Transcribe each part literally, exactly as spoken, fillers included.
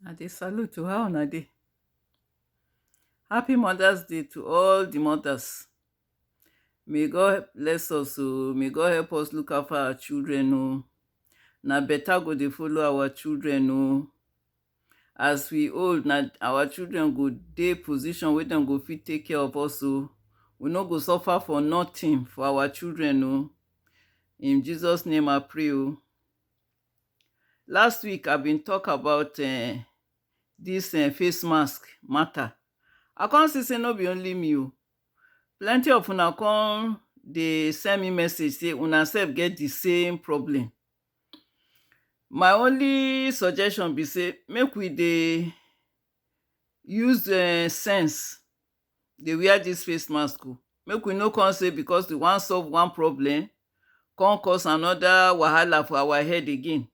I dey salute to how una dey. Happy Mother's Day to all the mothers. May God bless us o. May God help us look after our children o. Na better go dey follow our children o. As we old, na our children go dey position wey dem go fit take care of us o. We no go suffer for nothing for our children o. In Jesus' name I pray o. Last week I been talk about uh, this uh, face mask matter. I come see say no be only me o. Plenty of una come dey send me message say una sef get the same problem. My only suggestion be say make we dey use uh, sense dey wear this face mask o. Make we no come say because we wan solve one problem, come cause another wahala for our head again.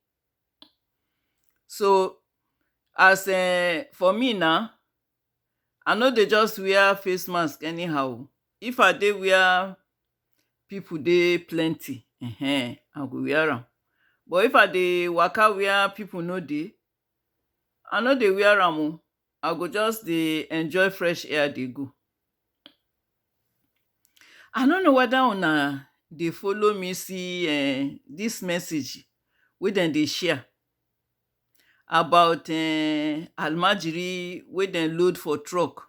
So as uh, for me now, I no dey just wear face mask anyhow. If I dey where people dey plenty, uh-huh, I go wear am. But if I dey waka where people no dey, I no dey wear am o. I go just dey enjoy fresh air dey go. I no know whether una dey follow me see uh, this message wey dem dey share about uh, almajiri wey dem load for truck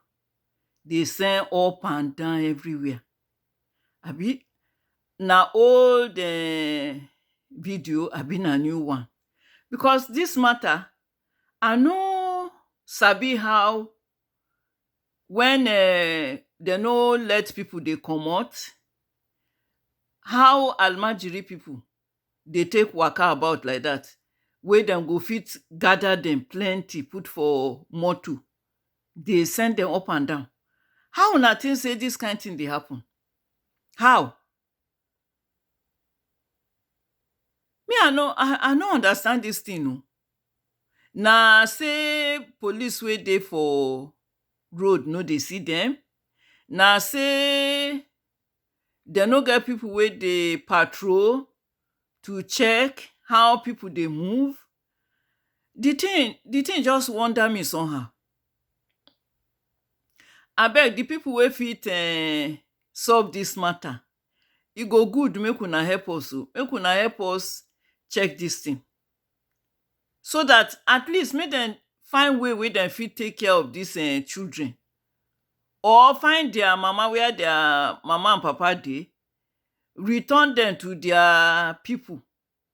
dey send up and down everywhere. Abi na old uh, video, abi na new one? Because this matter, I no sabi how when uh, dem no let people dey comot, how almajiri people dey take waka about like that, wey dem go fit gather dem plenty put for motor dey send dem up and down. How una think say this kind thing dey happen? How? Me, I no, I, I no understand this thing o. Na say police wey dey for road no dey see dem? Na say dem no get people wey dey patrol to check how people dey move? The thing, the thing just wonder me somehow. Abeg, the people wey fit uh, solve this matter, e go good make una help us o. Make una help us check this thing, so that at least make dem find way wey dem fit take care of these uh, children, or find their mama where their mama and papa dey, return dem to their people.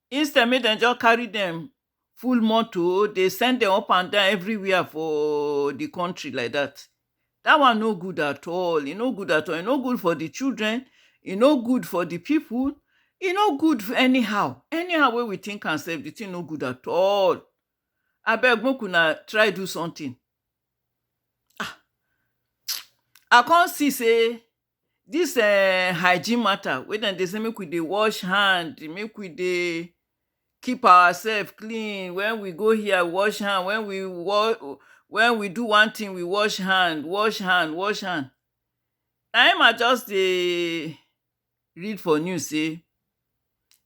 Instead, make dem just carry dem full motor dey send dem up and down everywhere for the country like that. That one no good at all. E no good at all. E no good for the children. E no good for the people. E no good anyhow. Anyhow wey we think am sef, the thing no good at all. Abeg, make una try do something. Ah, I come see say this uh, hygiene matter wey dem dey say make we dey wash hand, make we dey keep ourselves clean. When we go here, wash hand. When we wa- when we do one thing, we wash hand, wash hand, wash hand. Na im I just dey read for news say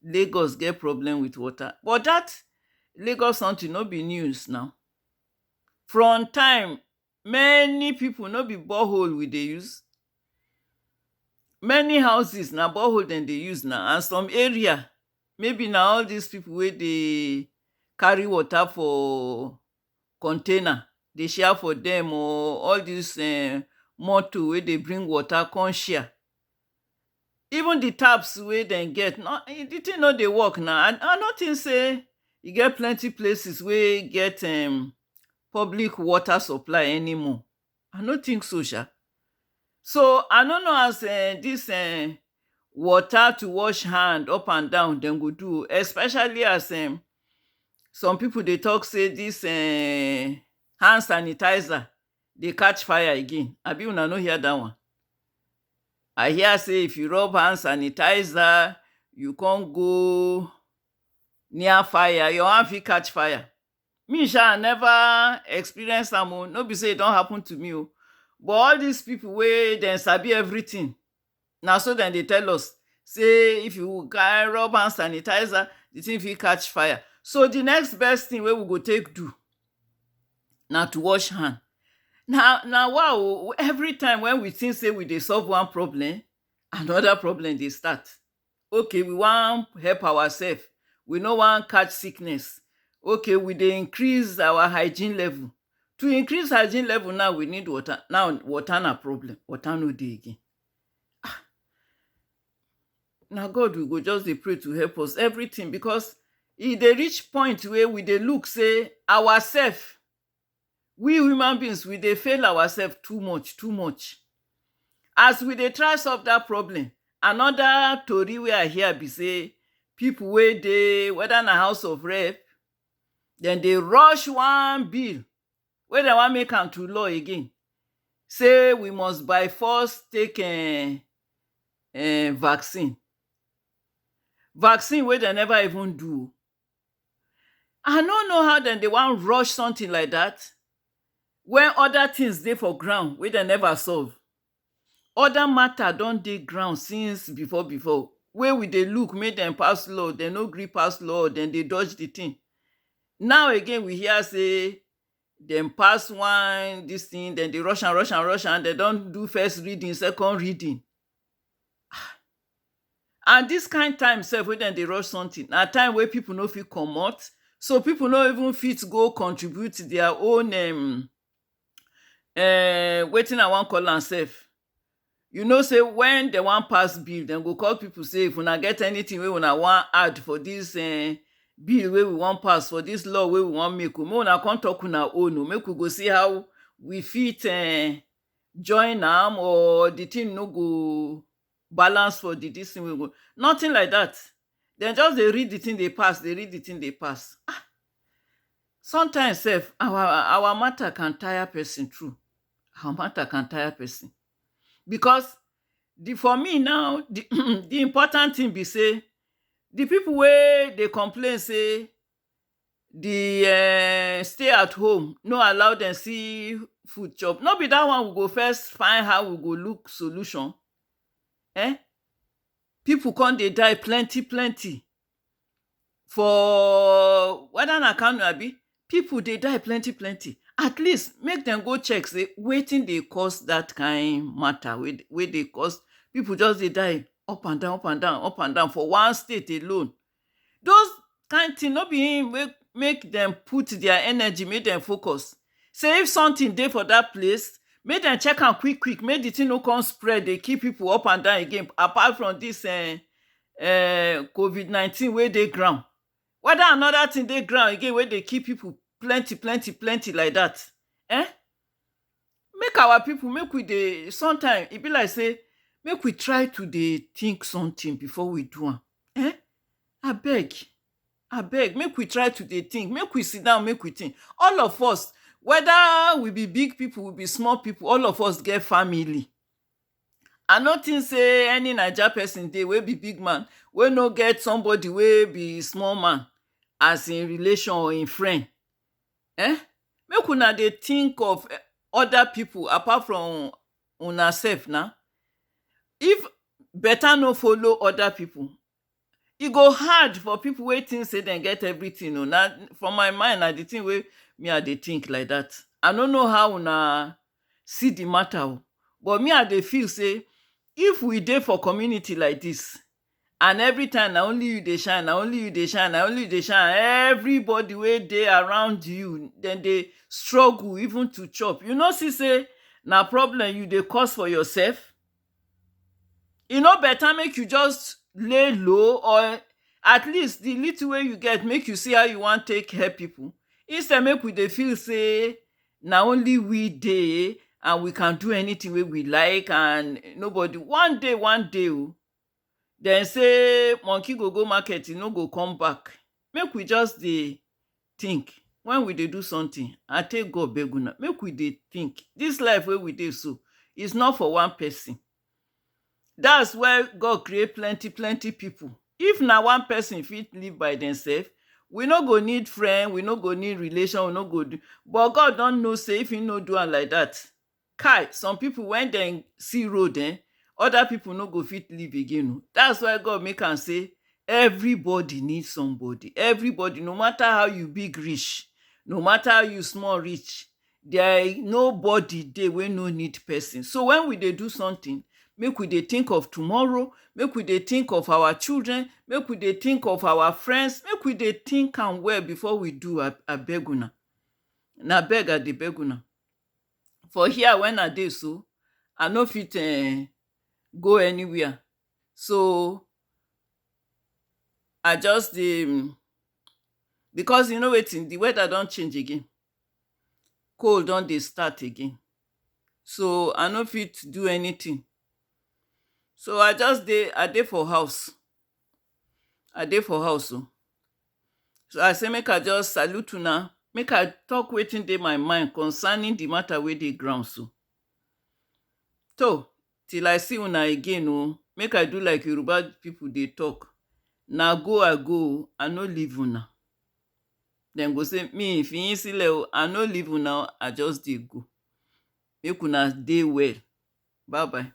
Lagos get problem with water, but that Lagos something no be news now. From time, many people, no be borehole we dey use, many houses na borehole dem dey use now, and some area, maybe na all these people wey dey carry water for container dey share for them, or all this uh, motor wey dey bring water come share. Even the taps wey dem get, no, eh, the thing no dey work now. I, I no think say e get plenty places wey get um, public water supply anymore. I no think so, sha. So I no know as uh, this uh, water to wash hand up and down dem go do, especially as um, some people dey talk say this uh, hand sanitizer dey catch fire again. Abi una no hear that one? I hear say if you rub hand sanitizer, you come go near fire, your hand fit catch fire. Me sha, I never experience am o. No be say e don happen to me o. But all these people wey dem sabi everything, na so dem dey tell us say if you carry rub hand sanitizer, the thing fit catch fire. So the next best thing wey we go take do, na to wash hand. Na na wa o, every time when we think say we dey solve one problem, another problem dey start. Okay, we wan help ourselves, we no wan catch sickness. Okay, we dey increase our hygiene level. To increase hygiene level now, we need water. Now water na problem, water no dey again. Ah, na God we go just dey pray to help us everything, because e dey reach point wey we dey look say ourself, we human beings, we dey fail ourselves too much, too much. As we dey try solve that problem, another tori wey I hear be say people wey dey, whether na House of Rep, dem dey rush one bill wey dem wan make am to law again, say we must by force take um, um, vaccine. Vaccine wey dem never even do o. I no know how dem dey wan rush something like that when other things dey for ground wey dem never solve. Other matter don dey ground since before before, wey we dey look make dem pass law, dem no gree pass law, dem dey dodge the thing. Now again, we hear say dem pass one this thing, dem dey rush am, rush am, rush am, dem don do first reading, second reading. And this kind time sef wey dem dey rush something, na time wey people no fit comot, so people no even fit go contribute their own um, um, wetin I wan call am sef. You know say when dem wan pass bill, dem go call people say if una get anything wey una wan add for this um, bill wey we wan pass, for this law wey we wan make o, make una come talk una own o, make we go see how we fit um, join am, or the thing no go balance for the this thing wey go. Nothing like that. Dem just dey read the thing dey pass, dey read the thing dey pass. Ah, sometimes sef our our matter can tire person, true. Our matter can tire person, because the, for me now, the the important thing be say the people wey dey complain say the um stay at home no allow dem see food chop, no be that one we go first find how we go look solution? Eh? People come dey die plenty plenty for whether na Kano abi, people dey die plenty plenty. At least make dem go check say wetin dey cause that kind matter wey wey dey cause people just dey die up and down, up and down, up and down for one state alone. Those kind thing no be him wey make dem put their energy, make dem focus say if something dey for that place, make dem check am quick quick, make the thing no come spread dey kill people up and down again, apart from this um, um, covid nineteen wey dey ground. Whether another thing dey ground again wey dey kill people plenty plenty plenty like that, eh? Make our people, make we dey, sometimes e be like say make we try to dey think something before we do am. Eh? Abeg, abeg, make we try to dey think, make we sit down, make we think. All of us, whether we be big people, we be small people, all of us get family. I no think say any Naija person dey wey be big man wey no get somebody wey be small man as im relation or im friend. Eh? Make una dey think of eh, other people apart from una sef na. If better no follow other people, e go hard for people wey think say dem get everything o. Na for my mind, na the thing wey me I dey think like that. I no know how una see the matter o, but me I dey feel say if we dey for community like this, and every time na only you dey shine, na only you dey shine, na only you dey shine, everybody wey dey around you dem dey struggle even to chop, you no see say na problem you dey cause for yourself? E no better make you just lay low, or at least the little wey you get, make you see how you wan take help people, instead make we dey feel say na only we dey and we can do anything wey we like and nobody. One day, one day o, dem say monkey go go market, e no go come back. Make we just dey think when we dey do something. I take God beg una, make we dey think. This life wey we dey so is not for one person. That's why God create plenty plenty people. If na one person fit live by themselves, we no go need friend, we no go need relation, we no go do. But God don know say if he no do am like that, kai, some people when dem see road, eh, other people no go fit live again o. That's why God make am say everybody need somebody. Everybody, no matter how you big reach, no matter how you small reach, There nobody dey wey no need person. So when we dey do something, make we dey think of tomorrow, make we dey think of our children, make we dey think of our friends, make we dey think am well before we do. Abeg una, na beg I dey beg una. For here when I dey so, I no fit um go anywhere. So I just dey um because you know wetin, the weather don change again. Cold don dey start again. So I no fit do anything. So I just dey, I dey for house. I dey for house o. So I say make I just salute una, make I talk wetin dey my mind concerning the matter wey dey ground so. So till I see una again o, make I do like Yoruba people dey talk, na go I go o, I no leave una. Dem go say me fi yín sílẹ̀ o, I no leave una o, I just dey go. Make una dey well. Bye bye.